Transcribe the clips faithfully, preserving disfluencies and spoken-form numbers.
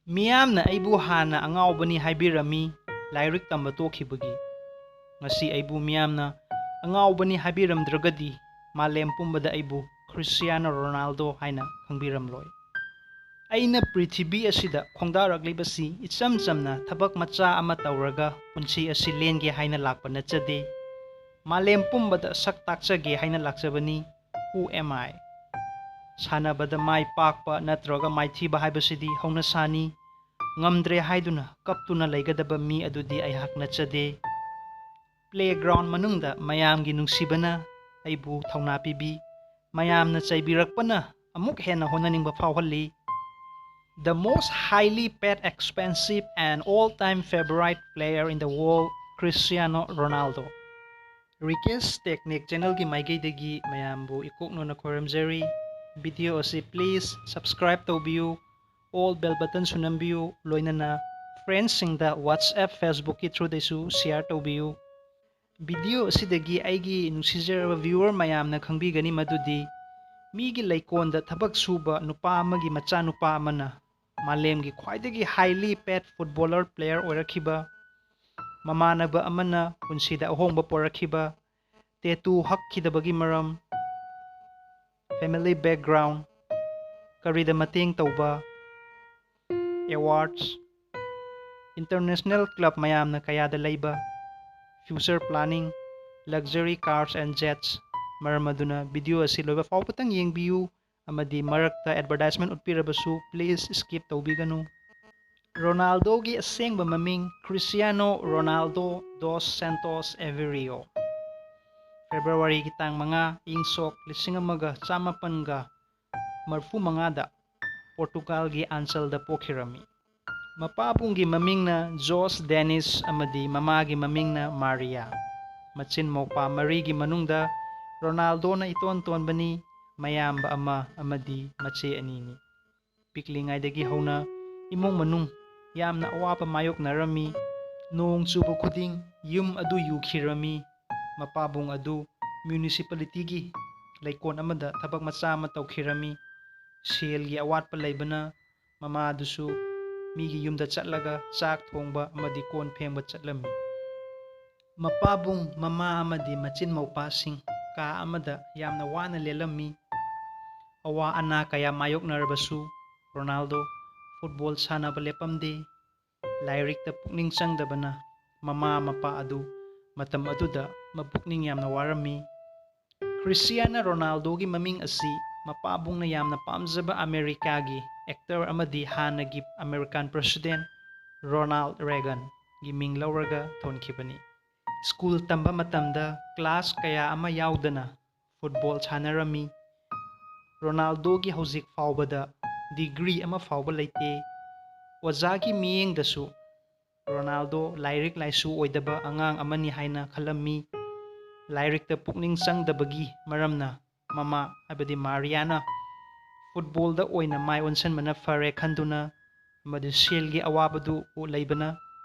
ꯃꯤꯌꯥꯝꯅ ꯑꯩꯕꯨ ꯍꯥꯟꯅ ꯑꯉꯥꯎꯕꯅꯤ ꯍꯥꯏꯕꯤꯔꯝꯃꯤ, ꯂꯥꯏꯔꯤꯛ ꯇꯝꯕ ꯇꯣꯛꯈꯤꯕꯒꯤ꯫ ꯉꯁꯤ ꯑꯩꯕꯨ ꯃꯤꯌꯥꯝꯅ ꯑꯉꯥꯎꯕꯅꯤ ꯍꯥꯏꯕꯤꯔꯝꯗ꯭ꯔꯒꯗꯤ, ꯃꯥꯂꯦꯝ ꯄꯨꯝꯕꯗ ꯑꯩꯕꯨ ꯈ꯭ꯔꯤꯁꯇꯤꯌꯥꯅꯣ ꯔꯣꯅꯥꯜꯗꯣ ꯍꯥꯏꯅ ꯈꯪꯕꯤꯔꯝꯂꯣꯏ꯫ ꯑꯩꯅ ꯄ꯭ꯔꯤꯊꯤꯕꯤ ꯑꯁꯤꯗ ꯈꯣꯡꯗꯥꯔꯛꯂꯤꯕꯁꯤ ꯏꯆꯝ ꯆꯝꯅ ꯊꯕꯛ ꯃꯆꯥ ꯑꯃ ꯇꯧꯔꯒ ꯄꯨꯟꯁꯤ ꯑꯁꯤ ꯂꯦꯟꯒꯦ ꯍꯥꯏꯅ ꯂꯥꯛꯄ ꯅꯠꯆꯗꯦ꯫ ꯃꯥꯂꯦꯝ ꯄꯨꯝꯕꯗ ꯁꯛ ꯇꯥꯛꯆꯒꯦ ꯍꯥꯏꯅ ꯂꯥꯛꯆꯕꯅꯤ꯫ Who am I? ꯁꯥꯟꯅꯕꯗ ꯃꯥꯏ ꯄꯥꯛꯄ ꯅꯠꯇ꯭ꯔꯒ ꯃꯥꯏꯊꯤꯕ ꯍꯥꯏꯕꯁꯤꯗꯤ ꯍꯧꯅꯁꯥꯅꯤ꯫ ꯉꯝꯗ꯭ꯔꯦ ꯍꯥꯏꯗꯨꯅ ꯀꯞꯇꯨꯅ ꯂꯩꯒꯗꯕ ꯃꯤ ꯑꯗꯨꯗꯤ ꯑꯩꯍꯥꯛ ꯅꯠꯆꯗꯦ꯫ Playground ꯃꯅꯨꯡꯗ ꯃꯌꯥꯝꯒꯤ ꯅꯨꯡꯁꯤꯕꯅ ꯑꯩꯕꯨ ꯊꯧꯅꯥ ꯄꯤꯕꯤ, ꯃꯌꯥꯝꯅ ꯆꯩꯕꯤꯔꯛꯄꯅ ꯑꯃꯨꯛ ꯍꯦꯟꯅ ꯍꯣꯠꯅꯅꯤꯡꯕ ꯐꯥꯎꯍꯜꯂꯤ꯫ The most highly paid, expensive and all-time favorite player in the world, Cristiano Ronaldo꯫ Rikesh Technique channelꯒꯤ ꯃꯥꯏꯀꯩꯗꯒꯤ ꯃꯌꯥꯝꯕꯨ ꯏꯀꯣꯛꯅꯣꯅ ꯈꯣꯏꯔꯝꯖꯔꯤ꯫ Video ꯑꯁꯤ please subscribe ꯇꯧꯕꯤꯌꯨ, all bell buttonꯁꯨ ꯅꯝꯕꯤꯌꯨ, ꯂꯣꯏꯅꯅ friendsꯁꯤꯡꯗ WhatsApp, Facebookꯀꯤ throughꯗꯁꯨ share ꯇꯧꯕꯤꯌꯨ꯫ Video ꯑꯁꯤꯗꯒꯤ ꯑꯩꯒꯤ ꯅꯨꯡꯁꯤꯖꯔꯕ viewer ꯃꯌꯥꯝꯅ ꯈꯪꯕꯤꯒꯅꯤ ꯃꯗꯨꯗꯤ ꯃꯤꯒꯤ ꯂꯩꯀꯣꯜꯗ ꯊꯕꯛ ꯁꯨꯕ ꯅꯨꯄꯥ ꯑꯃꯒꯤ ꯃꯆꯥꯅꯨꯄꯥ ꯑꯃꯅ ꯃꯥꯂꯦꯝꯒꯤ ꯈ꯭ꯋꯥꯏꯗꯒꯤ highly paid footballer player ꯑꯣꯏꯔꯛꯈꯤꯕ ꯃꯃꯥꯟꯅꯕ ꯑꯃꯅ ꯄꯨꯟꯁꯤꯗ ꯑꯍꯣꯡꯕ ꯄꯨꯔꯛꯈꯤꯕ, tattoo ꯍꯛꯈꯤꯗꯕꯒꯤ ꯃꯔꯝ, family background, ꯀꯔꯤꯗ ꯃꯇꯦꯡ ꯇꯧꯕ, awards, international club ꯃꯌꯥꯝꯅ ꯀꯌꯥꯗ ꯂꯩꯕ, future planning, luxury cars and jets, ꯃꯔꯝ ꯑꯗꯨꯅ video ꯑꯁꯤ ꯂꯣꯏꯕ ꯐꯥꯎꯕꯇꯪ ꯌꯦꯡꯕꯤꯌꯨ, ꯑꯃꯗꯤ ꯃꯔꯛꯇ advertisement ꯎꯠꯄꯤꯔꯕꯁꯨ please skip ꯇꯧꯕꯤꯒꯅꯨ꯫ ꯔꯣꯅꯥꯜꯗꯣꯒꯤ ꯑꯁꯦꯡꯕ ꯃꯃꯤꯡ Cristiano Ronaldo dos Santos Aveiro꯫ Februaryꯒꯤ ꯇꯥꯡ ꯃꯉꯥ, ꯏꯪ ꯁꯣꯛ ꯂꯤꯁꯤꯡ ꯑꯃꯒ ꯆꯥꯃꯥꯄꯟꯒ ꯃꯔꯤꯐꯨ ꯃꯉꯥꯗ ꯄꯣꯔꯇꯨꯒꯥꯜꯒꯤ ꯑꯟꯆꯜꯗ ꯄꯣꯛꯈꯤꯔꯝꯃꯤ꯫ ꯃꯄꯥꯕꯨꯡꯒꯤ ꯃꯃꯤꯡꯅ ꯖꯣꯁ ꯗꯦꯅꯤꯁ ꯑꯃꯗꯤ ꯃꯃꯥꯒꯤ ꯃꯃꯤꯡꯅ ꯃꯥꯔꯤꯌꯥ꯫ ꯃꯆꯤꯟ ꯃꯧꯄꯥ ꯃꯔꯤꯒꯤ ꯃꯅꯨꯡꯗ ꯔꯣꯅꯥꯜꯗꯣꯅ ꯏꯇꯣꯟ ꯇꯣꯟꯕꯅꯤ, ꯃꯌꯥꯝꯕ ꯑꯃ ꯑꯃꯗꯤ ꯃꯆꯦ ꯑꯅꯤꯅꯤ꯫ ꯄꯤꯛꯂꯤꯉꯩꯗꯒꯤ ꯍꯧꯅ ꯏꯃꯨꯡ ꯃꯅꯨꯡ ꯌꯥꯝꯅ ꯑꯋꯥꯕ ꯃꯥꯌꯣꯛꯅꯔꯝꯃꯤ꯫ ꯅꯣꯡ ꯆꯨꯕ ꯈꯨꯗꯤꯡ ꯌꯨꯝ ꯑꯗꯨ ꯌꯨꯈꯤꯔꯝꯃꯤ꯫ ꯃꯄꯥꯕꯨꯡ ꯑꯗꯨ municipalityꯒꯤ ꯂꯩꯀꯣꯜ ꯑꯃꯗ ꯊꯕꯛ ꯃꯆꯥ ꯑꯃ ꯇꯧꯈꯤꯔꯝꯃꯤ꯫ ꯁꯦꯜꯒꯤ ꯑꯋꯥꯠꯄ ꯂꯩꯕꯅ ꯃꯃꯥꯗꯨꯁꯨ ꯃꯤꯒꯤ ꯌꯨꯝꯗ ꯆꯠꯂꯒ ꯆꯥꯛ ꯊꯣꯡꯕ ꯑꯃꯗꯤ ꯀꯣꯟ ꯐꯦꯡꯕ ꯆꯠꯂꯝꯃꯤ꯫ ꯃꯄꯥꯕꯨꯡ, ꯃꯃꯥ ꯑꯃꯗꯤ ꯃꯆꯤꯟ ꯃꯧꯄꯥꯁꯤꯡ ꯀꯥ ꯑꯃꯗ ꯌꯥꯝꯅ ꯋꯥꯅ ꯂꯦꯜꯂꯝꯃꯤ꯫ ꯑꯋꯥ ꯑꯅꯥ ꯀꯌꯥ ꯃꯥꯌꯣꯛꯅꯔꯕꯁꯨ ꯔꯣꯅꯥꯜꯗꯣ ꯐꯨꯠꯕꯣꯜ ꯁꯥꯟꯅꯕ ꯂꯦꯞꯄꯝꯗꯦ꯫ ꯂꯥꯏꯔꯤꯛꯇ ꯄꯨꯛꯅꯤꯡ ꯆꯪꯗꯕꯅ ꯃꯃꯥ ꯃꯄꯥ ꯑꯗꯨ ꯃꯇꯝ ꯑꯗꯨꯗ ꯃꯄꯨꯛꯅꯤꯡ ꯌꯥꯝꯅ ꯋꯥꯔꯝꯃꯤ꯫ ꯈ꯭ꯔꯤꯁꯇꯤꯌꯥꯅ ꯔꯣꯅꯥꯜꯗꯣꯒꯤ ꯃꯃꯤꯡ ꯑꯁꯤ ꯃꯄꯥꯕꯨꯡꯅ ꯌꯥꯝꯅ ꯄꯥꯝꯖꯕ ꯑꯃꯦꯔꯤꯀꯥꯒꯤ ꯑꯦꯛꯇꯔ ꯑꯃꯗꯤ ꯍꯥꯟꯅꯒꯤ ꯑꯃꯦꯔꯤꯀꯥꯟ ꯄ꯭ꯔꯦꯁꯤꯗꯦꯟ ꯔꯣꯅꯥꯜꯗ ꯔꯦꯒꯟꯒꯤ ꯃꯤꯡ ꯂꯧꯔꯒ ꯊꯣꯟꯈꯤꯕꯅꯤ꯫ ꯁ꯭ꯀꯨꯜ ꯇꯝꯕ ꯃꯇꯝꯗ ꯀ꯭ꯂꯥꯁ ꯀꯌꯥ ꯑꯃ ꯌꯥꯎꯗꯅ ꯐꯨꯠꯕꯣꯜ ꯁꯥꯟꯅꯔꯝꯃꯤ꯫ ꯔꯣꯅꯥꯜꯗꯣꯒꯤ ꯍꯧꯖꯤꯛ ꯐꯥꯎꯕꯗ ꯗꯤꯒ꯭ꯔꯤ ꯑꯃ ꯐꯥꯎꯕ ꯂꯩꯇꯦ꯫ ꯑꯣꯖꯥꯒꯤ ꯃꯤꯠꯌꯦꯡꯗꯁꯨ ꯔꯣꯅꯥꯜꯗꯣ ꯂꯥꯏꯔꯤꯛ ꯂꯥꯏꯁꯨ ꯑꯣꯏꯗꯕ ꯑꯉꯥꯡ ꯑꯃꯅꯤ ꯍꯥꯏꯅ ꯈꯜꯂꯝꯃꯤ꯫ ꯂꯥꯏꯔꯤꯛꯇ ꯄꯨꯛꯅꯤꯡ ꯆꯪꯗꯕꯒꯤ ꯃꯔꯝꯅ ꯃꯃꯥ, ꯍꯥꯏꯕꯗꯤ ꯃꯥꯔꯤꯌꯥꯅ ꯐꯨꯠꯕꯣꯜꯗ ꯑꯣꯏꯅ ꯃꯥꯏ ꯑꯣꯟꯁꯤꯟꯕꯅ ꯐꯔꯦ ꯈꯟꯗꯨꯅ ꯑꯃꯗꯤ ꯁꯦꯜꯒꯤ ꯑꯋꯥꯕꯗꯨ ꯂꯩꯕꯅ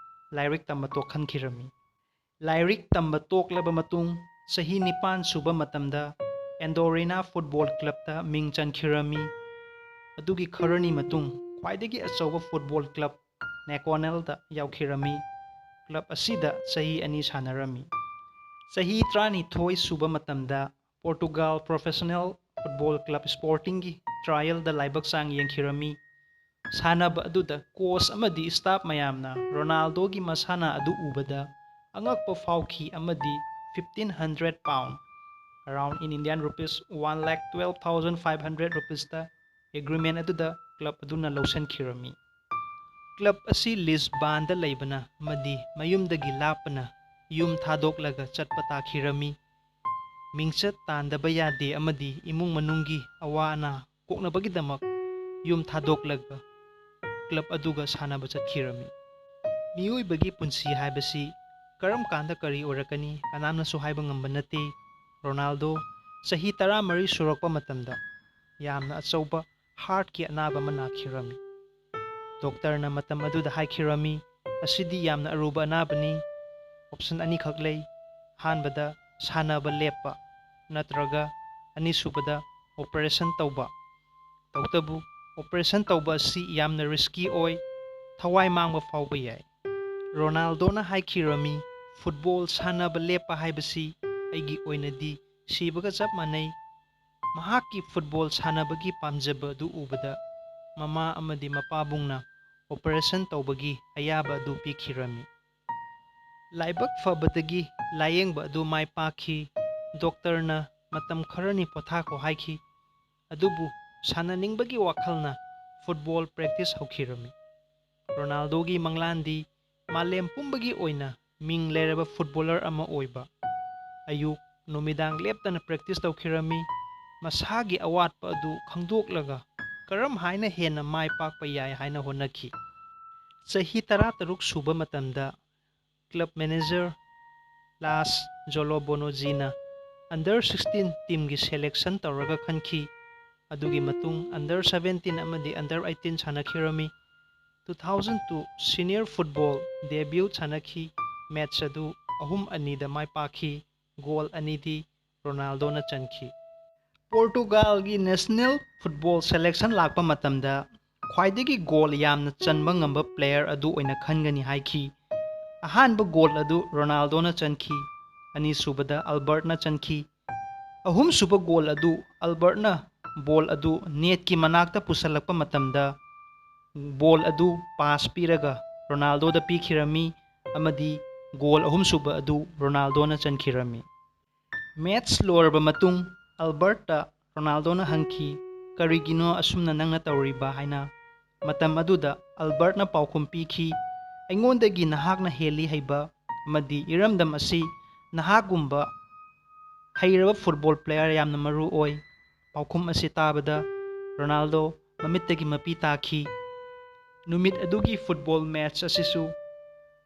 ꯂꯥꯏꯔꯤꯛ ꯇꯝꯕ ꯇꯣꯛꯍꯟꯈꯤꯔꯝꯃꯤ꯫ ꯂꯥꯏꯔꯤꯛ ꯇꯝꯕ ꯇꯣꯛꯂꯕ ꯃꯇꯨꯡ ꯆꯍꯤ ꯅꯤꯄꯥꯟ ꯁꯨꯕ ꯃꯇꯝꯗ ꯑꯦꯟꯗꯣꯔꯤꯅꯥ ꯐꯨꯠꯕꯣꯜ ꯀ꯭ꯂꯕꯇ ꯃꯤꯡ ꯆꯟꯈꯤꯔꯝꯃꯤ꯫ ꯑꯗꯨꯒꯤ ꯈꯔꯅꯤ ꯃꯇꯨꯡ ꯈ꯭ꯋꯥꯏꯗꯒꯤ ꯑꯆꯧꯕ ꯐꯨꯠꯕꯣꯜ ꯀ꯭ꯂꯕ ꯅꯦꯀꯣꯅꯦꯜꯗ ꯌꯥꯎꯈꯤꯔꯝꯃꯤ꯫ ꯀ꯭ꯂꯕ ꯑꯁꯤꯗ ꯆꯍꯤ ꯑꯅꯤ ꯁꯥꯟꯅꯔꯝꯃꯤ꯫ ꯆꯍꯤ ꯇꯔꯥꯅꯤꯊꯣꯏ ꯁꯨꯕ ꯃꯇꯝꯗ ꯄꯣꯔꯇꯨꯒꯥꯜ ꯄ꯭ꯔꯣꯐꯦꯁꯅꯦꯜ ꯐꯨꯠꯕꯣꯜ ꯀ꯭ꯂꯕ ꯁ꯭ꯄꯣꯔꯇꯤꯡꯒꯤ ꯇ꯭ꯔꯥꯌꯦꯜꯗ ꯂꯥꯏꯕꯛ ꯆꯥꯡ ꯌꯦꯡꯈꯤꯔꯝꯃꯤ꯫ ꯁꯥꯟꯅꯕ ꯑꯗꯨꯗ ꯀꯣꯆ ꯑꯃꯗꯤ ꯁ꯭ꯇꯥꯐ ꯃꯌꯥꯝꯅ ꯔꯣꯅꯥꯜꯗꯣꯒꯤ ꯃꯁꯥꯟꯅ ꯑꯗꯨ ꯎꯕꯗ ꯑꯉꯛꯄ ꯐꯥꯎꯈꯤ ꯑꯃꯗꯤ fifteen hundred pound, around in Indian rupees one lakh twelve thousand five hundred rupeesꯇ ꯑꯦꯒ꯭ꯔꯤꯃꯦꯟ ꯑꯗꯨꯗ ꯀ꯭ꯂꯕ ꯑꯗꯨꯅ ꯂꯧꯁꯤꯟꯈꯤꯔꯝꯃꯤ꯫ ꯀ꯭ꯂꯕ ꯑꯁꯤ ꯂꯤꯁꯕꯥꯟꯗ ꯂꯩꯕꯅ ꯑꯃꯗꯤ ꯃꯌꯨꯝꯗꯒꯤ ꯂꯥꯞꯄꯅ ꯌꯨꯝ ꯊꯥꯗꯣꯛꯂꯒ ꯆꯠꯄ ꯇꯥꯈꯤꯔꯝꯃꯤ꯫ ꯃꯤꯡꯆꯠ ꯇꯥꯟꯗꯕ ꯌꯥꯗꯦ ꯑꯃꯗꯤ ꯏꯃꯨꯡ ꯃꯅꯨꯡꯒꯤ ꯑꯋꯥ ꯑꯅꯥ ꯀꯣꯛꯅꯕꯒꯤꯗꯃꯛ ꯌꯨꯝ ꯊꯥꯗꯣꯛꯂꯒ ꯀ꯭ꯂꯕ ꯑꯗꯨꯒ ꯁꯥꯟꯅꯕ ꯆꯠꯈꯤꯔꯝꯃꯤ꯫ ꯃꯤꯑꯣꯏꯕꯒꯤ ꯄꯨꯟꯁꯤ ꯍꯥꯏꯕꯁꯤ ꯀꯔꯝ ꯀꯥꯟꯗ ꯀꯔꯤ ꯑꯣꯏꯔꯛꯀꯅꯤ ꯀꯅꯥꯝꯅꯁꯨ ꯍꯥꯏꯕ ꯉꯝꯕ ꯅꯠꯇꯦ꯫ ꯔꯣꯅꯥꯜꯗꯣ ꯆꯍꯤ ꯇꯔꯥꯃꯔꯤ ꯁꯨꯔꯛꯄ ꯃꯇꯝꯗ ꯌꯥꯝꯅ ꯑꯆꯧꯕ ꯍꯥꯔꯠꯀꯤ ꯑꯅꯥꯕ ꯑꯃ ꯅꯥꯈꯤꯔꯝꯃꯤ꯫ ꯗꯣꯛꯇꯔꯅ ꯃꯇꯝ ꯑꯗꯨꯗ ꯍꯥꯏꯈꯤꯔꯝꯃꯤ, "ꯑꯁꯤꯗꯤ ꯌꯥꯝꯅ ꯑꯔꯨꯕ ꯑꯅꯥꯕꯅꯤ꯫ ꯑꯣꯞꯁꯟ ꯑꯅꯤꯈꯛ ꯂꯩ꯫ ꯑꯍꯥꯟꯕꯗ ꯁꯥꯟꯅꯕ ꯂꯦꯞꯄ, ꯅꯠꯇ꯭ꯔꯒ ꯑꯅꯤꯁꯨꯕꯗ ꯑꯣꯄꯔꯦꯁꯟ ꯇꯧꯕ꯫ ꯇꯧꯕꯇꯕꯨ ꯑꯣꯄꯔꯦꯁꯟ ꯇꯧꯕ ꯑꯁꯤ ꯌꯥꯝꯅ ꯔꯤꯁꯀꯤ ꯑꯣꯏ꯫ ꯊꯋꯥꯏ ꯃꯥꯡꯕ ꯐꯥꯎꯕ ꯌꯥꯏ꯫ ꯔꯣꯅꯥꯜꯗꯣꯅ ꯍꯥꯏꯈꯤꯔꯝꯃꯤ, "ꯐꯨꯠꯕꯣꯜ ꯁꯥꯟꯅꯕ ꯂꯦꯞꯄ ꯍꯥꯏꯕꯁꯤ ꯑꯩꯒꯤ ꯑꯣꯏꯅꯗꯤ ꯁꯤꯕꯒ ꯆꯞ ꯃꯥꯟꯅꯩ"꯫ ꯃꯍꯥꯛꯀꯤ ꯐꯨꯠꯕꯣꯜ ꯁꯥꯟꯅꯕꯒꯤ ꯄꯥꯝꯖꯕ ꯑꯗꯨ ꯎꯕꯗ ꯃꯃꯥ ꯑꯃꯗꯤ ꯃꯄꯥꯕꯨꯡꯅ ꯑꯣꯄꯔꯦꯁꯟ ꯇꯧꯕꯒꯤ ꯑꯌꯥꯕ ꯑꯗꯨ ꯄꯤꯈꯤꯔꯝꯃꯤ꯫ ꯂꯥꯏꯕꯛ ꯐꯕꯗꯒꯤ ꯂꯥꯌꯦꯡꯕ ꯑꯗꯨ ꯃꯥꯏ ꯄꯥꯛꯈꯤ꯫ ꯗꯣꯛꯇꯔꯅ ꯃꯇꯝ ꯈꯔꯅꯤ ꯄꯣꯊꯥꯈꯣ ꯍꯥꯏꯈꯤ꯫ ꯑꯗꯨꯕꯨ ꯁꯥꯟꯅꯅꯤꯡꯕꯒꯤ ꯋꯥꯈꯜꯅ ꯐꯨꯠꯕꯣꯜ ꯄ꯭ꯔꯦꯛꯇꯤꯁ ꯍꯧꯈꯤꯔꯝꯃꯤ꯫ ꯔꯣꯅꯥꯜꯗꯣꯒꯤ ꯃꯪꯂꯥꯟꯗꯤ ꯃꯥꯂꯦꯝ ꯄꯨꯝꯕꯒꯤ ꯑꯣꯏꯅ ꯃꯤꯡ ꯂꯩꯔꯕ ꯐꯨꯠꯕꯣꯂꯔ ꯑꯃ ꯑꯣꯏꯕ꯫ ꯑꯌꯨꯛ ꯅꯨꯃꯤꯗꯥꯡ ꯂꯦꯞꯇꯅ ꯄ꯭ꯔꯦꯛꯇꯤꯁ ꯇꯧꯈꯤꯔꯝꯃꯤ꯫ ꯃꯁꯥꯒꯤ ꯑꯋꯥꯠꯄ ꯑꯗꯨ ꯈꯪꯗꯣꯛꯂꯒ ꯀꯔꯝ ꯍꯥꯏꯅ ꯍꯦꯟꯅ ꯃꯥꯏ ꯄꯥꯛꯄ ꯌꯥꯏ ꯍꯥꯏꯅ ꯍꯣꯠꯅꯈꯤ꯫ ꯆꯍꯤ ꯇꯔꯥꯇꯔꯨꯛ ꯁꯨꯕ ꯃꯇꯝꯗ ꯀ꯭ꯂꯕ ꯃꯦꯅꯦꯖꯔ ꯂꯥꯁ ꯖꯣꯂꯣꯕꯣꯅꯣꯖꯤꯅ ꯑꯟꯗꯔ ꯁꯤꯛꯁꯇꯤꯟ ꯇꯤꯝꯒꯤ ꯁꯦꯂꯦꯛꯁꯟ ꯇꯧꯔꯒ ꯈꯟꯈꯤ꯫ ꯑꯗꯨꯒꯤ ꯃꯇꯨꯡ ꯑꯟꯗꯔ ꯁꯕꯦꯟꯇꯤꯟ ꯑꯃꯗꯤ ꯑꯟꯗꯔ ꯑꯩꯠꯇꯤꯟ ꯁꯥꯟꯅꯈꯤꯔꯝꯃꯤ꯫ Two thousand two senior football debut ꯁꯥꯟꯅꯈꯤ꯫ ꯃꯦꯠꯆ ꯑꯗꯨ ꯑꯍꯨꯝ ꯑꯅꯤꯗ ꯃꯥꯏ ꯄꯥꯛꯈꯤ꯫ ꯒꯣꯜ ꯑꯅꯤꯗꯤ ꯔꯣꯅꯥꯜꯗꯣꯅ ꯆꯟꯈꯤ꯫ ꯄꯣꯔꯇꯨꯒꯥꯜꯒꯤ ꯅꯦꯁꯅꯦꯜ ꯐꯨꯠꯕꯣꯜ ꯁꯦꯂꯦꯛꯁꯟ ꯂꯥꯛꯄ ꯃꯇꯝꯗ ꯈ꯭ꯋꯥꯏꯗꯒꯤ ꯒꯣꯜ ꯌꯥꯝꯅ ꯆꯟꯕ ꯉꯝꯕ ꯄ꯭ꯂꯦꯌꯔ ꯑꯗꯨ ꯑꯣꯏꯅ ꯈꯟꯒꯅꯤ ꯍꯥꯏꯈꯤ꯫ ꯑꯍꯥꯟꯕ ꯒꯣꯜ ꯑꯗꯨ ꯔꯣꯅꯥꯜꯗꯣꯅ ꯆꯟꯈꯤ꯫ ꯑꯅꯤꯁꯨꯕꯗ ꯑꯜꯕꯔꯠꯅ ꯆꯟꯈꯤ꯫ ꯑꯍꯨꯝꯁꯨꯕ ꯒꯣꯜ ꯑꯗꯨ ꯑꯜꯕꯔꯠꯅ ꯕꯣꯜ ꯑꯗꯨ ꯅꯦꯠꯀꯤ ꯃꯅꯥꯛꯇ ꯄꯨꯁꯜꯂꯛꯄ ꯃꯇꯝꯗ ꯕꯣꯜ ꯑꯗꯨ ꯄꯥꯁ ꯄꯤꯔꯒ ꯔꯣꯅꯥꯜꯗꯣꯗ ꯄꯤꯈꯤꯔꯝꯃꯤ ꯑꯃꯗꯤ ꯒꯣꯜ ꯑꯍꯨꯝꯁꯨꯕ ꯑꯗꯨ ꯔꯣꯅꯥꯜꯗꯣꯅ ꯆꯟꯈꯤꯔꯝꯃꯤ꯫ ꯃꯦꯠꯆ ꯂꯣꯏꯔꯕ ꯃꯇꯨꯡ ꯑꯜꯕꯔꯠꯇ ꯔꯣꯅꯥꯜꯗꯣꯅ ꯍꯪꯈꯤ, "ꯀꯔꯤꯒꯤꯅꯣ ꯑꯁꯨꯝꯅ ꯅꯪꯅ ꯇꯧꯔꯤꯕ?" ꯍꯥꯏꯅ꯫ ꯃꯇꯝ ꯑꯗꯨꯗ ꯑꯜꯕꯔꯠꯅ ꯄꯥꯎꯈꯨꯝ ꯄꯤꯈꯤ, "ꯑꯩꯉꯣꯟꯗꯒꯤ ꯅꯍꯥꯛꯅ ꯍꯦꯜꯂꯤ ꯍꯩꯕ ꯑꯃꯗꯤ ꯏꯔꯝꯗꯝ ꯑꯁꯤ ꯅꯍꯥꯛꯀꯨꯝꯕ ꯍꯩꯔꯕ ꯐꯨꯠꯕꯣꯜ ꯄ꯭ꯂꯦꯌꯔ ꯌꯥꯝꯅ ꯃꯔꯨ ꯑꯣꯏ"꯫ ꯄꯥꯎꯈꯨꯝ ꯑꯁꯤ ꯇꯥꯕꯗ ꯔꯣꯅꯥꯜꯗꯣ ꯃꯃꯤꯠꯇꯒꯤ ꯃꯄꯤ ꯇꯥꯈꯤ꯫ ꯅꯨꯃꯤꯠ ꯑꯗꯨꯒꯤ ꯐꯨꯠꯕꯣꯜ ꯃꯦꯠꯆ ꯑꯁꯤꯁꯨ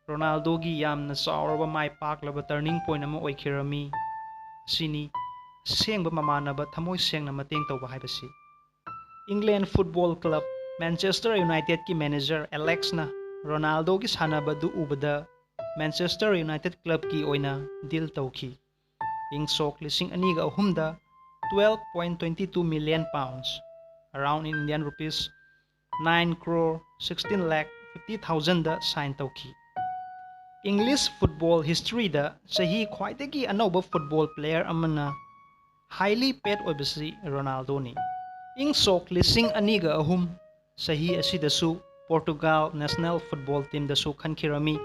ꯔꯣꯅꯥꯜꯗꯣꯒꯤ ꯌꯥꯝꯅ ꯆꯥꯎꯔꯕ ꯃꯥꯏ ꯄꯥꯛꯂꯕ ꯇꯔꯅꯤꯡ ꯄꯣꯏꯟ ꯑꯃ ꯑꯣꯏꯈꯤꯔꯝꯃꯤ꯫ ꯑꯁꯤꯅꯤ ꯑꯁꯦꯡꯕ ꯃꯃꯥꯟꯅꯕ ꯊꯃꯣꯏ ꯁꯦꯡꯅ ꯃꯇꯦꯡ ꯇꯧꯕ ꯍꯥꯏꯕꯁꯤ꯫ ꯏꯪꯂꯦꯟ ꯐꯨꯠꯕꯣꯜ ꯀ꯭ꯂꯕ ꯃꯦꯟꯆꯦꯁꯇꯔ ꯌꯨꯅꯥꯏꯇꯦꯗꯀꯤ ꯃꯦꯅꯦꯖꯔ ꯑꯦꯂꯦꯛꯁꯅ ꯔꯣꯅꯥꯜꯗꯣꯒꯤ ꯁꯥꯟꯅꯕ ꯑꯗꯨ ꯎꯕꯗ ꯃꯦꯟꯆꯦꯁꯇꯔ ꯌꯨꯅꯥꯏꯇꯦꯗ ꯀ꯭ꯂꯕꯀꯤ ꯑꯣꯏꯅ ꯗꯤꯜ ꯇꯧꯈꯤ꯫ ꯏꯪ ꯁꯣꯛ ꯂꯤꯁꯤꯡ ꯑꯅꯤꯒ ꯑꯍꯨꯝꯗ twelve point twenty two million pounds, around in Indian rupees nine crore sixteen lakh fifty thousandꯗ sign ꯇꯧꯈꯤ꯫ English football historyꯗ ꯆꯍꯤ ꯈ꯭ꯋꯥꯏꯗꯒꯤ ꯑꯅꯧꯕ football player ꯑꯃꯅ highly paid ꯑꯣꯏꯕꯁꯤ ꯔꯣꯅꯥꯜꯗꯣꯅꯤ꯫ ꯏꯪ ꯁꯣꯛ ꯂꯤꯁꯤꯡ ꯑꯅꯤꯒ ꯑꯍꯨꯝ ꯆꯍꯤ ꯑꯁꯤꯗꯁꯨ Portugal national football teamꯗꯁꯨ ꯈꯟꯈꯤꯔꯝꯃꯤ꯫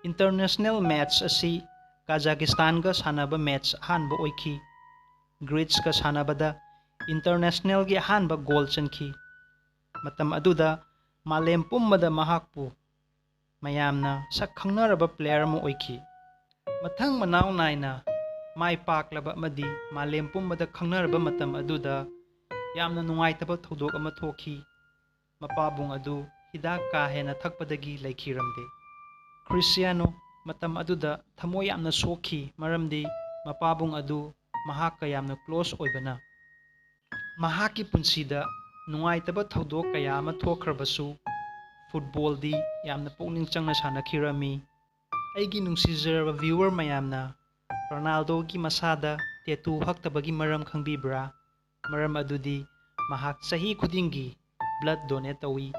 International match ꯑꯁꯤ Kazakhstanꯒ ꯁꯥꯟꯅꯕ match ꯑꯍꯥꯟꯕ ꯑꯣꯏꯈꯤ꯫ Greeceꯀ ꯁꯥꯟꯅꯕꯗ internationalꯒꯤ ꯑꯍꯥꯟꯕ goal ꯆꯟꯈꯤ꯫ ꯃꯇꯝ ꯑꯗꯨꯗ ꯃꯥꯂꯦꯝ ꯄꯨꯝꯕꯗ ꯃꯍꯥꯛꯄꯨ ꯃꯌꯥꯝꯅ ꯁꯛ ꯈꯪꯅꯔꯕ player ꯑꯃ ꯑꯣꯏꯈꯤ꯫ ꯃꯊꯪ ꯃꯅꯥꯎ ꯅꯥꯏꯅ ꯃꯥꯏ ꯄꯥꯛꯂꯕ ꯑꯃꯗꯤ ꯃꯥꯂꯦꯝ ꯄꯨꯝꯕꯗ ꯈꯪꯅꯔꯕ ꯃꯇꯝ ꯑꯗꯨꯗ ꯌꯥꯝꯅ ꯅꯨꯡꯉꯥꯏꯇꯕ ꯊꯧꯗꯣꯛ ꯑꯃ ꯊꯣꯛꯈꯤ꯫ ꯃꯄꯥꯕꯨꯡ ꯑꯗꯨ ꯍꯤꯗꯥꯛ ꯀꯥ ꯍꯦꯟꯅ ꯊꯛꯄꯗꯒꯤ ꯂꯩꯈꯤꯔꯝꯗꯦ꯫ ꯈ꯭ꯔꯤꯁꯇꯤꯌꯥꯅꯣ ꯃꯇꯝ ꯑꯗꯨꯗ ꯊꯃꯣꯏ ꯌꯥꯝꯅ ꯁꯣꯛꯈꯤ, ꯃꯔꯝꯗꯤ ꯃꯄꯥꯕꯨꯡ ꯑꯗꯨ ꯃꯍꯥꯛꯀ ꯌꯥꯝꯅ close ꯑꯣꯏꯕꯅ꯫ ꯃꯍꯥꯛꯀꯤ ꯄꯨꯟꯁꯤꯗ ꯅꯨꯡꯉꯥꯏꯇꯕ ꯊꯧꯗꯣꯛ ꯀꯌꯥ ꯑꯃ ꯊꯣꯛꯈ꯭ꯔꯕꯁꯨ, footballꯗꯤ ꯌꯥꯝꯅ ꯄꯨꯛꯅꯤꯡ ꯆꯪꯅ ꯁꯥꯟꯅꯈꯤꯔꯝꯃꯤ꯫ ꯑꯩꯒꯤ ꯅꯨꯡꯁꯤꯖꯔꯕ viewer ꯃꯌꯥꯝꯅ ꯔꯣꯅꯥꯜꯗꯣꯒꯤ ꯃꯁꯥꯗ tattoo ꯍꯛꯇꯕꯒꯤ ꯃꯔꯝ ꯈꯪꯕꯤꯕ꯭ꯔꯥ? ꯃꯔꯝ ꯑꯗꯨꯗꯤ ꯃꯍꯥꯛ ꯆꯍꯤ ꯈꯨꯗꯤꯡꯒꯤ blood donate ꯇꯧꯏ꯫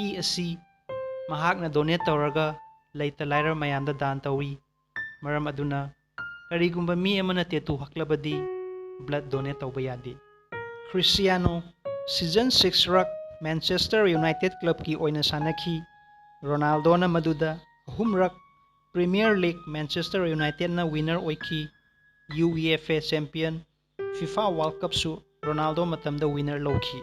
ꯏ ꯑꯁꯤ ꯃꯍꯥꯛꯅ donate ꯇꯧꯔꯒ ꯂꯩꯇ ꯂꯥꯏꯔ ꯃꯌꯥꯝꯗ ꯗꯥꯟ ꯇꯧꯏ꯫ ꯃꯔꯝ ꯑꯗꯨꯅ ꯀꯔꯤꯒꯨꯝꯕ ꯃꯤ ꯑꯃꯅ tattoo ꯍꯛꯂꯕꯗꯤ blood donate ꯇꯧꯕ ꯌꯥꯗꯦ꯫ ꯈ꯭ꯔꯤꯁꯇꯤꯌꯥꯅꯣ season six ꯔꯛ Manchester United clubꯀꯤ ꯑꯣꯏꯅ ꯁꯥꯟꯅꯈꯤ꯫ ꯔꯣꯅꯥꯜꯗꯣꯅ ꯃꯗꯨꯗ ꯑꯍꯨꯝꯔꯛ Premier League Manchester Unitedꯅ winner ꯑꯣꯏꯈꯤ꯫ UEFA champion, FIFA World Cupꯁꯨ ꯔꯣꯅꯥꯜꯗꯣ ꯃꯇꯝꯗ winner ꯂꯧꯈꯤ꯫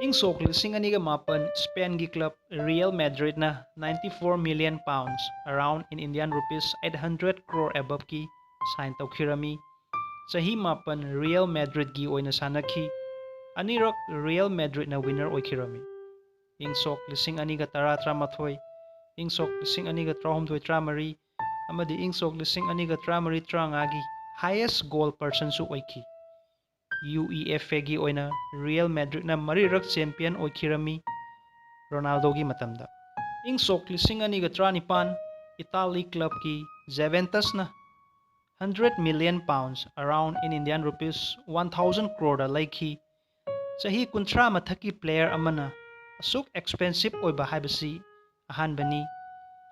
ꯏꯪ ꯁꯣꯛ ꯂꯤꯁꯤꯡ ꯑꯅꯤꯒ ꯃꯥꯄꯟ Spainꯒꯤ club Real Madridꯅ ninety four million pounds, around in Indian rupees eight hundred crore aboveꯀꯤ sign ꯇꯧꯈꯤꯔꯝꯃꯤ꯫ ꯆꯍꯤ ꯃꯥꯄꯟ Real Madridꯀꯤ ꯑꯣꯏꯅ ꯁꯥꯟꯅꯈꯤ꯫ ꯑꯅꯤꯔꯛ Real Madridꯅ winner ꯑꯣꯏꯈꯤꯔꯝꯃꯤ꯫ ꯏꯪ ꯁꯣꯛ ꯂꯤꯁꯤꯡ ꯑꯅꯤꯒ ꯇꯔꯥ ꯇꯔꯥꯃꯥꯊꯣꯏ, ꯏꯪ ꯁꯣꯛ ꯂꯤꯁꯤꯡ ꯑꯅꯤꯒ ꯇꯔꯥꯍꯨꯝꯗꯣꯏ ꯇꯔꯥꯃꯔꯤ ꯑꯃꯗꯤ ꯏꯪ ꯁꯣꯛ ꯂꯤꯁꯤꯡ ꯑꯅꯤꯒ ꯇꯔꯥꯃꯔꯤ ꯇꯔꯥꯃꯉꯥꯒꯤ highest goal personꯁꯨ ꯑꯣꯏꯈꯤ꯫ UEFAꯒꯤ ꯑꯣꯏꯅ Real Madridꯅ ꯃꯔꯤꯔꯛ champion ꯑꯣꯏꯈꯤꯔꯝꯃꯤ ꯔꯣꯅꯥꯜꯗꯣꯒꯤ ꯃꯇꯝꯗ꯫ ꯏꯪ ꯁꯣꯛ ꯂꯤꯁꯤꯡ ꯑꯅꯤꯒ ꯇꯔꯥꯅꯤꯄꯥꯟ Italy clubꯀꯤ Juventusꯅ hundred million pounds, around in Indian rupees one thousand croreꯗ ꯂꯩꯈꯤ꯫ ꯆꯍꯤ ꯀꯨꯟꯊ꯭ꯔꯥ ꯃꯊꯛꯀꯤ player ꯑꯃꯅ ꯑꯁꯨꯛ expensive ꯑꯣꯏꯕ ꯍꯥꯏꯕꯁꯤ ꯑꯍꯥꯟꯕꯅꯤ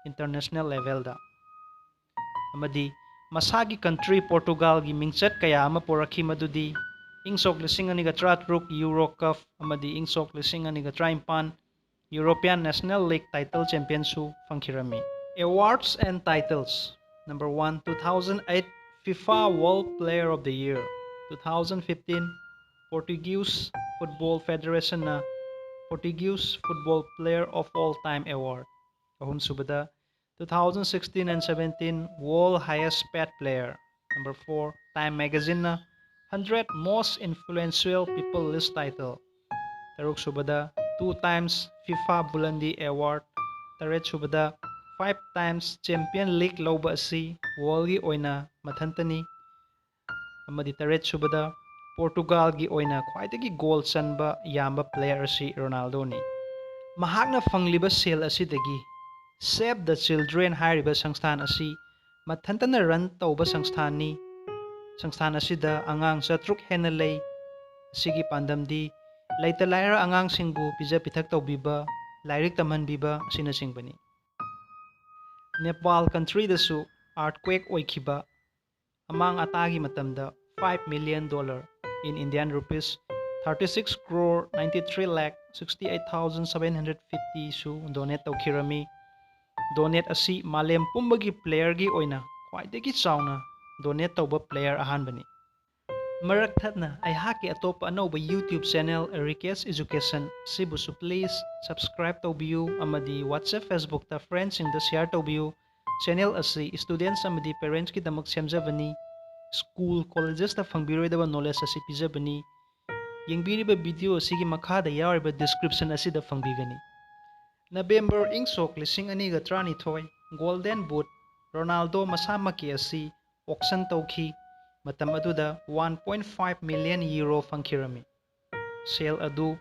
international levelꯗ꯫ ꯑꯃꯗꯤ ꯃꯁꯥꯒꯤ country Portugalꯒꯤ ꯃꯤꯡꯆꯠ ꯀꯌꯥ ꯑꯃ ꯄꯨꯔꯛꯈꯤ, ꯃꯗꯨꯗꯤ ꯏꯪ ꯁꯣꯛ ꯂꯤꯁꯤꯡ ꯑꯅꯤꯒ ꯇꯔꯥꯇꯔꯨꯛ Euro Cup ꯑꯃꯗꯤ ꯏꯪ ꯁꯣꯛ ꯂꯤꯁꯤꯡ ꯑꯅꯤꯒ ꯇꯔꯥꯅꯤꯄꯥꯟ European National League title championꯁꯨ ꯐꯪꯈꯤꯔꯝꯃꯤ꯫ Awards and titles: Number one, two thousand eight FIFA World Player of the Year, two thousand fifteen Portuguese Football Federationꯅ Portuguese Football Player of All Time Award, ꯑꯍꯨꯝꯁꯨꯕꯗ two thousand sixteen and seventeen World Highest Paid Player, number four Time Magazineꯅ hundred Most Influential People list title, ꯇꯔꯨꯛꯁꯨꯕꯗ two times FIFA Ballon d'Or Award, ꯇꯔꯦꯠꯁꯨꯕꯗ five times Champion League ꯂꯧꯕ ꯑꯁꯤ worldꯒꯤ ꯑꯣꯏꯅ ꯃꯊꯟꯇꯅꯤ, ꯑꯃꯗꯤ ꯇꯔꯦꯠꯁꯨꯕꯗ Portugalꯒꯤ ꯑꯣꯏꯅ ꯈ꯭ꯋꯥꯏꯗꯒꯤ goal ꯆꯟꯕ ꯌꯥꯝꯕ player ꯑꯁꯤ Ronaldoꯅꯤ꯫ ꯃꯍꯥꯛꯅ ꯐꯪꯂꯤꯕ ꯁꯦꯜ ꯑꯁꯤꯗꯒꯤ Save the Children ꯍꯥꯏꯔꯤꯕ ꯁꯪꯁꯊꯥꯟ ꯑꯁꯤ ꯃꯊꯟꯇꯅ run ꯇꯧꯕ ꯁꯪꯁꯊꯥꯟꯅꯤ꯫ ꯁꯪꯁꯊꯥꯟ ꯑꯁꯤꯗ ꯑꯉꯥꯡ ꯆꯥꯇ꯭ꯔꯨꯛ ꯍꯦꯟꯅ ꯂꯩ꯫ ꯑꯁꯤꯒꯤ ꯄꯥꯟꯗꯝꯗꯤ ꯂꯩꯇ ꯂꯥꯏꯔ ꯑꯉꯥꯡꯁꯤꯡꯕꯨ ꯄꯤꯖ ꯄꯤꯊꯛ ꯇꯧꯕꯤꯕ, ꯂꯥꯏꯔꯤꯛ ꯇꯝꯍꯟꯕꯤꯕ ꯑꯁꯤꯅꯆꯤꯡꯕꯅꯤ꯫ Nepal countryꯗꯁꯨ earthquake ꯑꯣꯏꯈꯤꯕ ꯑꯃꯥꯡ ꯑꯇꯥꯒꯤ ꯃꯇꯝꯗ five million dollar, in Indian rupees thirty six crore ninety three lakh sixty eight thousand seven hundred fifty ꯁꯨ donate ꯇꯧꯈꯤꯔꯝꯃꯤ꯫ Donate ꯑꯁꯤ ꯃꯥꯂꯦꯝ ꯄꯨꯝꯕꯒꯤ playerꯒꯤ ꯑꯣꯏꯅ ꯈ꯭ꯋꯥꯏꯗꯒꯤ ꯆꯥꯎꯅ donate ꯇꯧꯕ player ꯑꯍꯥꯟꯕꯅꯤ꯫ ꯃꯔꯛ ꯊꯠꯅ ꯑꯩꯍꯥꯛꯀꯤ ꯑꯇꯣꯞꯄ ꯑꯅꯧꯕ YouTube channel Rikesh Education ꯑꯁꯤꯕꯨꯁꯨ please subscribe ꯇꯧꯕꯤꯌꯨ ꯑꯃꯗꯤ WhatsApp, Facebookꯇ friendꯁꯤꯡꯗ share ꯇꯧꯕꯤꯌꯨ꯫ Channel ꯑꯁꯤ students ꯑꯃꯗꯤ parentsꯀꯤꯗꯃꯛ ꯁꯦꯝꯖꯕꯅꯤ꯫ School, collegesꯇ ꯐꯪꯕꯤꯔꯣꯏꯗꯕ knowledge ꯑꯁꯤ ꯄꯤꯖꯕꯅꯤ꯫ ꯌꯦꯡꯕꯤꯔꯤꯕ video ꯑꯁꯤꯒꯤ ꯃꯈꯥꯗ ꯌꯥꯎꯔꯤꯕ description ꯑꯁꯤꯗ ꯐꯪꯕꯤꯒꯅꯤ꯫ November ꯏꯪ ꯁꯣꯛ ꯂꯤꯁꯤꯡ ꯑꯅꯤꯒ ꯇꯔꯥꯅꯤꯊꯣꯏ Golden Boot Ronaldo ꯃꯁꯥꯃꯛꯀꯤ ꯑꯁꯤ auction ꯇꯧꯈꯤ꯫ ꯃꯇꯝ ꯑꯗꯨꯗ one point five million euro ꯐꯪꯈꯤꯔꯝꯃꯤ꯫ ꯁꯦꯜ ꯑꯗꯨ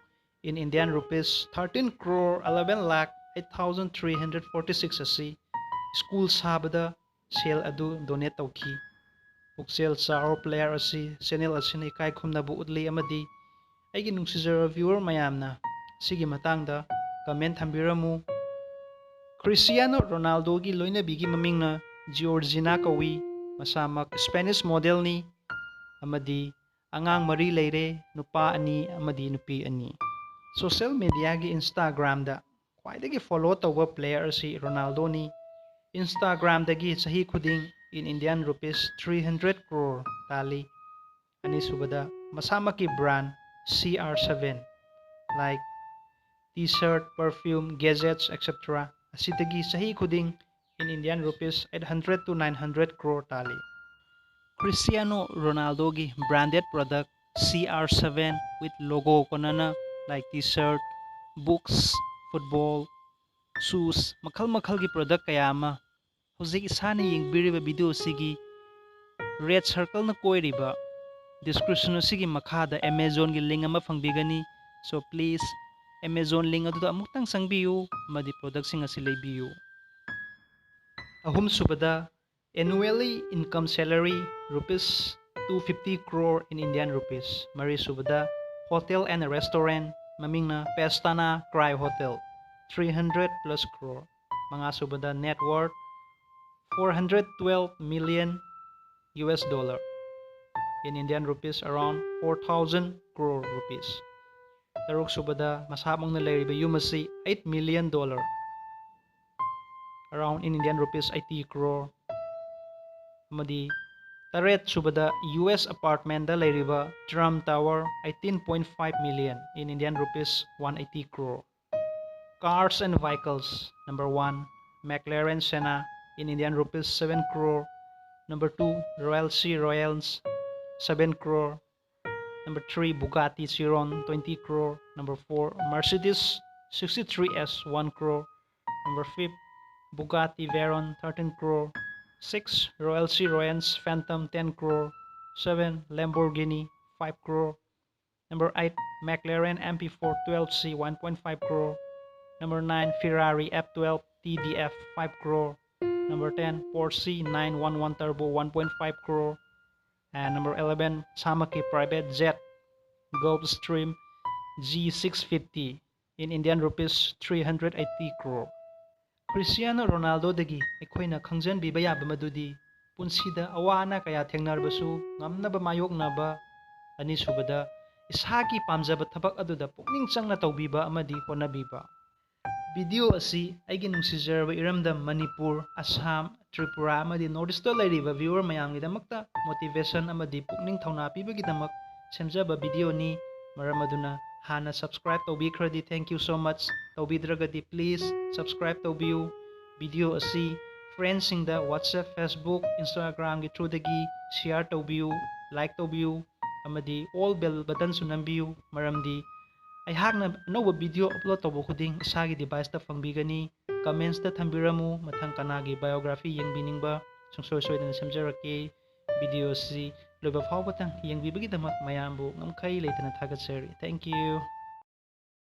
in Indian rupees thirteen crore eleven lakh eight thousand three hundred forty six ꯑꯁꯤ school ꯁꯥꯕꯗ ꯁꯦꯜ ꯑꯗꯨ donate ꯇꯧꯈꯤ꯫ ꯄꯨꯛꯆꯦꯜ ꯆꯥꯎꯔꯕ player ꯑꯁꯤ channel ꯑꯁꯤꯅ ꯏꯀꯥꯏ ꯈꯨꯝꯅꯕ ꯎꯠꯂꯤ ꯑꯃꯗꯤ ꯑꯩꯒꯤ ꯅꯨꯡꯁꯤꯖꯔꯕ viewer ꯃꯌꯥꯝꯅ ꯁꯤꯒꯤ ꯃꯇꯥꯡꯗ comment ꯊꯝꯕꯤꯔꯝꯃꯨ꯫ ꯈ꯭ꯔꯤꯁꯤꯌꯥꯅꯣ ꯔꯣꯅꯥꯜꯗꯣꯒꯤ ꯂꯣꯏꯅꯕꯤꯒꯤ ꯃꯃꯤꯡꯅ ꯖꯤꯑꯣꯔꯖꯤꯅꯥ ꯀꯧꯏ꯫ ꯃꯁꯥꯃꯛ Spanish modelꯅꯤ ꯑꯃꯗꯤ ꯑꯉꯥꯡ ꯃꯔꯤ ꯂꯩꯔꯦ, ꯅꯨꯄꯥ ꯑꯅꯤ ꯑꯃꯗꯤ ꯅꯨꯄꯤ ꯑꯅꯤ꯫ Social mediaꯒꯤ Instagramꯗ ꯈ꯭ꯋꯥꯏꯗꯒꯤ follow ꯇꯧꯕ player ꯑꯁꯤ ꯔꯣꯅꯥꯜꯗꯣꯅꯤ꯫ Instagramꯗꯒꯤ ꯆꯍꯤ ꯈꯨꯗꯤꯡ in Indian rupees three hundred crore ꯇꯥꯜꯂꯤ꯫ ꯑꯅꯤꯁꯨꯕꯗ ꯃꯁꯥꯃꯛꯀꯤ brand C R seven, like T-shirt, perfume, gadgets, et cetera ꯑꯁꯤꯗꯒꯤ ꯆꯍꯤ ꯈꯨꯗꯤꯡ in Indian rupees eight hundred to nine hundred crore ꯇꯥꯜꯂꯤ꯫ ꯈ꯭ꯔꯤꯁꯤꯌꯥꯅꯣ ꯔꯣꯅꯥꯜꯗꯣꯒꯤ branded product C R seven with logo ꯀꯣꯟꯅꯅ, like T-shirt, books, football, shoes, ꯃꯈꯜ ꯃꯈꯜꯒꯤ product ꯀꯌꯥ ꯑꯃ ꯍꯧꯖꯤꯛ ꯏꯁꯥꯅ ꯌꯦꯡꯕꯤꯔꯤꯕ video ꯑꯁꯤꯒꯤ red circleꯅ ꯀꯣꯏꯔꯤꯕ description ꯑꯁꯤꯒꯤ ꯃꯈꯥꯗ Amazonꯒꯤ link ꯑꯃ ꯐꯪꯕꯤꯒꯅꯤ꯫ So please, Amazon link ꯑꯗꯨꯗ ꯑꯃꯨꯛꯇꯪ ꯆꯪꯕꯤꯌꯨ ꯑꯃꯗꯤ productꯁꯤꯡ ꯑꯁꯤ ꯂꯩꯕꯤꯌꯨ꯫ ꯑꯍꯨꯝꯁꯨꯕꯗ, annually income salary rupees two fifty crore in Indian rupees꯫ ꯃꯔꯤꯁꯨꯕꯗ, hotel and restaurant, ꯃꯃꯤꯡꯅ Pastana Cry Hotel, three hundred plus crore꯫ ꯃꯉꯥꯁꯨꯕꯗ, net worth four hundred twelve million U S dollar, in Indian rupees around four thousand crore rupees꯫ ꯇꯔꯨꯛꯁꯨꯕꯗ, ꯃꯁꯥꯃꯛꯅ ꯂꯩꯔꯤꯕ ꯌꯨꯝ ꯑꯁꯤ eight million dollar, around in Indian rupees eighty crore꯫ ꯑꯃꯗꯤ ꯇꯔꯦꯠꯁꯨꯕꯗ, U S apartmentꯗ ꯂꯩꯔꯤꯕ Trump Tower, eighteen point five million, in Indian rupees one eighty crore꯫ Cars and vehicles, number one, McLaren Senna, in Indian rupees seven crore. Number two, Royal C Royals, seven crore. Number three, Bugatti Chiron, twenty crore. Number four, Mercedes sixty-three S, one crore. Number five, Bugatti Veyron, thirteen crore. Six, Royal C Royals Phantom, ten crore. Seven, Lamborghini, five crore. Number eight, McLaren M P four twelve C, one point five crore. Number nine, Ferrari F twelve T D F, five crore. Number ten, Porsche nine one one Turbo, one point five crore. And number eleven, Samaki private jet, Gulfstream G six fifty, in Indian rupees three hundred eighty crore. Cristiano ꯔꯣꯅꯥꯜꯗꯣꯗꯒꯤ ꯑꯩꯈꯣꯏꯅ ꯈꯪꯖꯟꯕꯤꯕ ꯌꯥꯕ ꯃꯗꯨꯗꯤ ꯄꯨꯟꯁꯤꯗ ꯑꯋꯥ ꯑꯅꯥ ꯀꯌꯥ ꯊꯦꯡꯅꯔꯕꯁꯨ ꯉꯝꯅꯕ ꯃꯥꯌꯣꯛꯅꯕ, ꯑꯅꯤꯁꯨꯕꯗ ꯏꯁꯥꯒꯤ ꯄꯥꯝꯖꯕ ꯊꯕꯛ ꯑꯗꯨꯗ ꯄꯨꯛꯅꯤꯡ ꯆꯪꯅ ꯇꯧꯕꯤꯕ ꯑꯃꯗꯤ ꯍꯣꯠꯅꯕꯤꯕ꯫ ꯚꯤꯗꯤꯑꯣ ꯑꯁꯤ ꯑꯩꯒꯤ ꯅꯨꯡꯁꯤꯖꯔꯕ ꯏꯔꯝꯗꯝ ꯃꯅꯤꯄꯨꯔ, ꯑꯁꯥꯝ, ꯇ꯭ꯔꯤꯄꯨꯔꯥ ꯑꯃꯗꯤ ꯅꯣꯔꯠ ꯏꯁꯇ ꯂꯩꯔꯤꯕ ꯚꯤꯌꯨꯋꯔ ꯃꯌꯥꯝꯒꯤꯗꯃꯛꯇ ꯃꯣꯇꯤꯚꯦꯁꯟ ꯑꯃꯗꯤ ꯄꯨꯛꯅꯤꯡ ꯊꯧꯅꯥ ꯄꯤꯕꯒꯤꯗꯃꯛ ꯁꯦꯝꯖꯕ ꯚꯤꯗꯤꯑꯣꯅꯤ꯫ ꯃꯔꯝ ꯑꯗꯨꯅ ꯍꯥꯟꯅ ꯁꯕꯁꯀ꯭ꯔꯥꯏꯕ ꯇꯧꯕꯤꯈ꯭ꯔꯗꯤ thank you so much, ꯇꯧꯕꯤꯗ꯭ꯔꯒꯗꯤ please subscribe ꯇꯧꯕꯤꯌꯨ꯫ ꯚꯤꯗꯤꯑꯣ ꯑꯁꯤ ꯐ꯭ꯔꯦꯟꯁꯤꯡꯗ WhatsApp, Facebook, Instagramꯒꯤ throughꯗꯒꯤ share ꯇꯧꯕꯤꯌꯨ, like ꯇꯧꯕꯤꯌꯨ ꯑꯃꯗꯤ all bell buttonꯁꯨ ꯅꯝꯕꯤꯌꯨ, ꯃꯔꯝꯗꯤ ꯑꯩꯍꯥꯛꯅ ꯑꯅꯧꯕ ꯚꯤꯗꯤꯑꯣ ꯑꯞꯂꯣꯗ ꯇꯧꯕ ꯈꯨꯗꯤꯡ ꯏꯁꯥꯒꯤ ꯗꯤꯚꯥꯏꯁꯇ ꯐꯪꯕꯤꯒꯅꯤ꯫ ꯀꯃꯦꯟꯁꯇ ꯊꯝꯕꯤꯔꯝꯃꯨ, ꯃꯊꯪ ꯀꯅꯥꯒꯤ ꯕꯥꯏꯑꯣꯒ꯭ꯔꯥꯐꯤ ꯌꯦꯡꯕꯤꯅꯤꯡꯕ ꯁꯨꯡꯁꯣꯏ ꯁꯣꯏꯗꯅ ꯁꯦꯝꯖꯔꯛꯀꯦ꯫ ꯚꯤꯗꯤꯑꯣꯁꯤ ꯂꯣꯏꯕ ꯐꯥꯎꯕꯇꯪ ꯌꯦꯡꯕꯤꯕꯒꯤꯗꯃꯛ ꯃꯌꯥꯝꯕꯨ ꯉꯝꯈꯩ ꯂꯩꯇꯅ ꯊꯥꯒꯠꯆꯔꯤ꯫ Thank you꯫